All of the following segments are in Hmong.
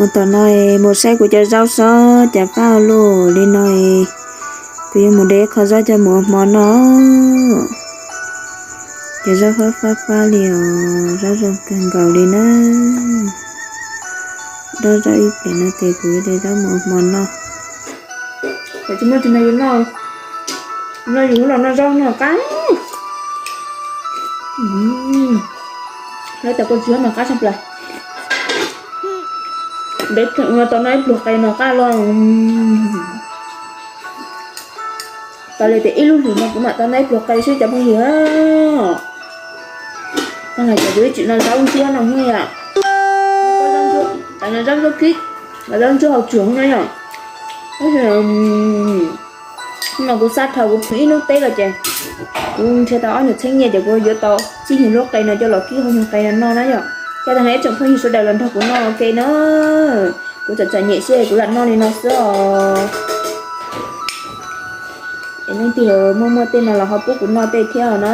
Mus tom no es mus saib kuv cov zaub sob cas fab ua luaj li no es, kuv yuav mus de qho zaub coj mus ua hmo noj. Cov zaub fab fab fab li os, zaub zoo kawg nkaus li na. Dob zaub ib pliag no ces kuv yuav de zaub mus ua hmo noj. Tsis muaj tus no yus noj, no yus los noj zaub no qab. Lawv tas kua txiv mas qab tshaj plaws. Ntev tau noj ib pluag qe no qab los. Tas li tias ib lub hlis no kuv mam tau noj ib pluag qe xwb cov phooj ywg. Tag no ces kuv ib tsim no zaub ntsuab no hnub yom. Zaub ntsuab kib, zaub ntsuab hauv tsuag no yom. Tab sis hnub no kuv xav dhau kuv ib hnub teb los ces kuv nrhiav tau ob nyuag txheeb nyiaj ces kuv yuav tau txij nyuag lub qe no coj los kib hauv nyuag qe no noj na yom. Ces tag no ib tsoom phooj ywg sawv daws los nrog kuv noj ua ke na. Kuv txom txom nyem xwb kuv lam noj li no xwb os. Es leej twg muaj muaj tej no los ho pub kuv noj tej thiab os na.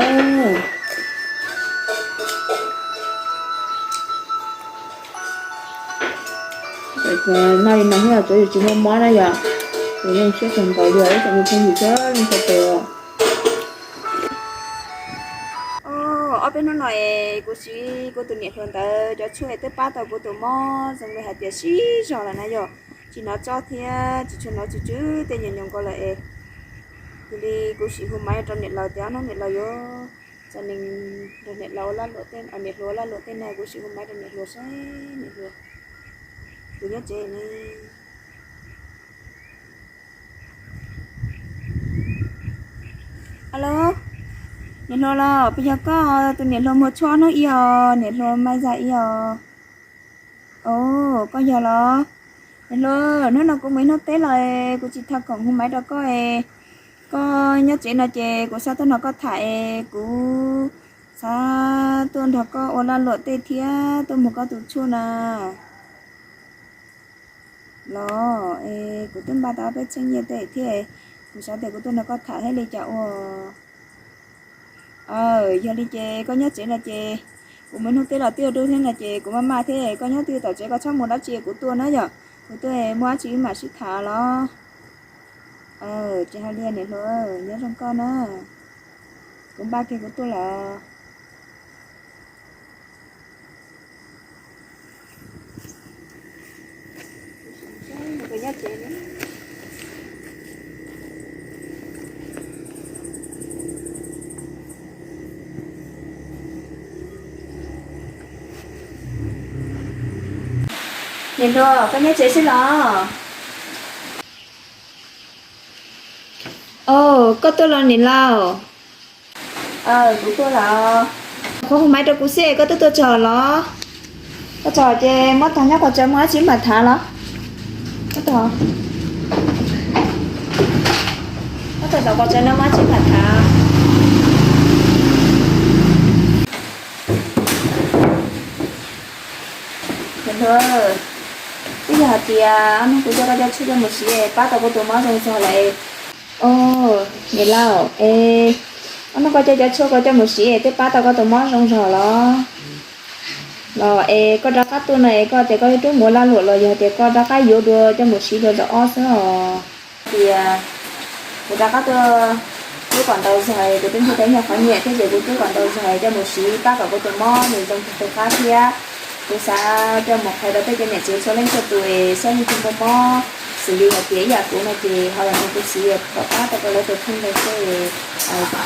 Noj li no xwb tsuav yus tsis muaj mob na yom. Ces yeej siab kawg nkaus li os ib tsoom me phooj ywg thiab leej txhua tus. Ob peb hnub no es kuv siv kuv tus niam hluas ntawd cov tshuaj es twb pab tau kuv tus mob zoo li hais tias sib zog lawm na yom. Tsis hnov tsob thiab tsis tshua hnov tsw tsw tej nyuag nyoos ko lawm es. Yog li kuv sim hu maiv rau niam laus tias ob hnub niam laus yuav txom nyem nrog niam laus ua lag luam tej, niam hluas ua lag luam tej na, kuv sim hu maiv rau niam hluas saib niam hluas puas nyob tsev ne. Alo, niam hluas los puas yog koj? Tus niam hluas muag tshuaj hnub ib os, niam hluas Maiv Zam ib os. Os, koj yog los? Niam hluas, hnub no kuv mus ib hnub teb los kuv tsis tau khoom hu maiv rau koj es, koj nyob tsev no ces kuv xav tuaj nrog koj tham es kuv xav tuaj nrog koj ua lag luam tej thiab tuaj muag koj tus tshuaj na. Los es kuv twb npaj tau peb txheeb nyiaj tej thiab, kuv xav tias kuv tuaj nrog koj tham thiab li cas ua. Aw, yog li ces koj nyob tsev no ces kuv mus ib hnub teb los twb ua dub thiab no ces kuv maj maj thiab, koj nyob twj ywm tom tsev koj txhob mus dab tsi kuv tuaj na yom. Kuv tuaj muaj dab tsi wb mam sib tham los. Aw, tsis hais li niam hluas, nyob zoo koj na. Kuv npaj kiag kuv tuaj los. Niam hluas, koj nyob tsev xwb los? Os, koj tuaj los niam laus? Kuv tuaj los. Koj hu maiv rau kuv xwb koj twb tuaj txog los? Koj txog ces muab tog nyob qhov tsev muaj dab tsi mam tham los. Muab tog, muab tog tom qhov tsev no muaj dab tsi mam tham. Niam hluas, twb yog hais tias ob hnub kuv coj koj cov tshuaj coj mus siv pab tau koj tus mob zoo zog lawm. Os, niam laus, es ob hnub koj coj cov tshuaj koj coj mus siv twb pab tau koj tus mob zoo zog los? Los es koj rov qab tuaj no es koj tias koj yuav rub mus ua lag luam los yog tias koj rov qab yuav dua coj mus siv dua zaum ob xwb os? Tias kuv rov qab tuaj rub kom ntau zog, kuv twb nrhiav tau ib nyuag qhov nyiam thiab ces kuv rub kom ntau zog coj mus siv pab kom kuv tus mob nws zoo kawg tus qab thiab. Kuv xav coj mus qhia rau peb cov niam tsev txhua leej txhua tus es saib leej twg muaj mob xws li hais tias ib yam kuv no ces ho los nrog kuv siv kom pab tau rau lawv tus kheej ntau xwb,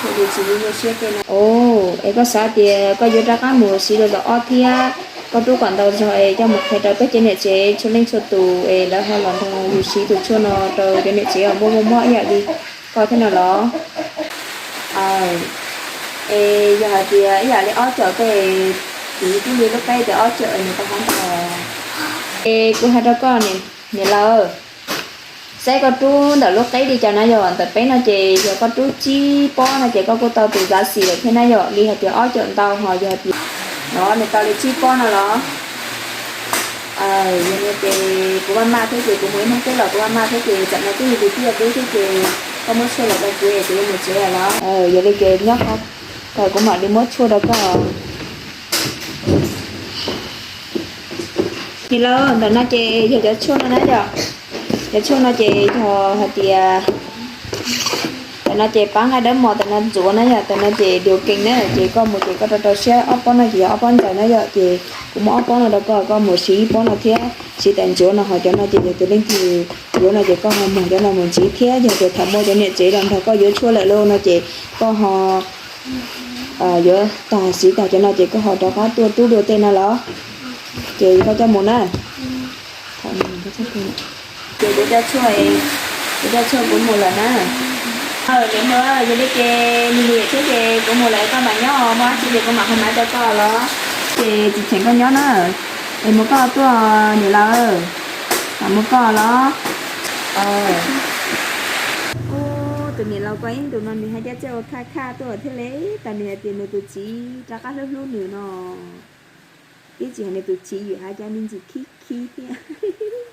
thiaj li tsis nyuaj siab tej no. Os, es koj xav tias koj yuav rov qab mus siv dua zaum ob thiab, koj rub kom ntau zog es coj mus qhia rau peb cov niam tsev txhua leej txhua tus es lawv ho los nrog yus siv tus tshuaj no rau cov niam tsev uas muaj muaj mob ib yam li koj thiab no los? Es yog hais tias ib yam li ob caug tej, kuv twb li lub qeb tias ob caug es nws tau qab ntau. Es kuv hais rau koj, niam laus, saib koj rub ntawm lub qeb li cas na yom, ntawm peb no ces yog koj rub tsib pob no ces koj kuj tau tus zav xim lawm thiab na yom, li hais tias ob caug ntau ho yog hais tias no nws tau li tsib pob no los? Yog li ces kuv maj maj thiab ces kuv mus ib hnub teb los kuv maj maj thiab ces tsam no twb yog tus twb yog dub thiab ces koj muab tshuaj los rau kuv es kuv yuav mus tsev lawm los? Yog li ces nyob qhov kuv mam li muab tshuaj rau koj. Niam laus, ntawm no ces yog cov tshuaj no na yom. Cov tshuaj no ces yog hais tias tam no ces pab nqaij dawb mos tam no ntxuav na yom, tam no ces điều kiện na ces koj mus ces koj rau rau siab ob pob no ces yog ob pob ntxaws na yom, ces kuv muab ob pob no rau koj, koj mus siv ib pob no thiab siv tas ntsuav no, ho cov no ces yog tus leej twg yuav no ces koj ho muag cov no mus ntxiv thiab yog tias thaum muaj cov niam tsev los nrog koj yuav tshuaj lawm lauj no ces koj ho yuav tag siv tag cov no ces koj ho rov qab tuaj rub dua tej no los, ces koj coj mus na. Ces kuv coj tshuaj, kuv coj tshuaj kuv mus lawm na. Niam hluas, yog li ces nws niam thiab ces kuv mus lawm, koj mam nyob, muaj dab tsi ces kuv mam qhia maiv rau koj los. Ces tsis cheem koj nyob na. Es mus koj tuaj niam laus, mam mus koj los. Ub, tus niam laus ko ib ntus no nws hais cov tshuaj ua khaj khaj tuaj thiab li, tas nws hais tias nws tus txiv rov qab hlub hlub nws no. Twb tsis hais nws tus txiv, yus hais cov me ntsis khib khib thiab.